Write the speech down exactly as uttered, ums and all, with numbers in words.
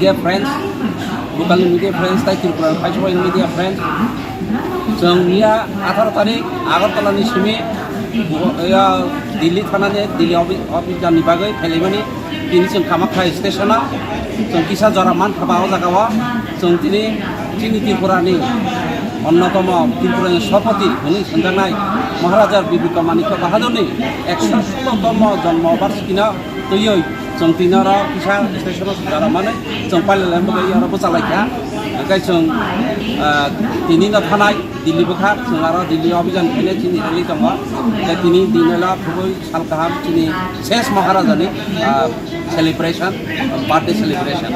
Media friends, local media friends, tai Tripura ni phaisok media friends. Chwng miya atharo tarik Agartala ni simi, ya, Delhi thana ni, Delhi office, office jani bagwi phailai mani. Tini chwng Kamakhya station o chwng kisa jora man thaba o jaga o chwng tini chini Tripura ni onnotomo Tripura ni Sapati hwnwi swnjaknai Maharaja Bibikamanikya Bahadurni ekso solo tomo jonmo barsikino twiwi chwng tini oro kisa station o jora manwi chwng pailai lai bagwi oro bwchalaikha. Hwnkhe chwng, ah, tini no thanai Delhi bwkha, chwng aro Delhi o abhijan khainai chini rally tongo. Hwnkhe tini din elo khubui sal kaham chini ses Maharajani, ah, celebration, birthday celebration.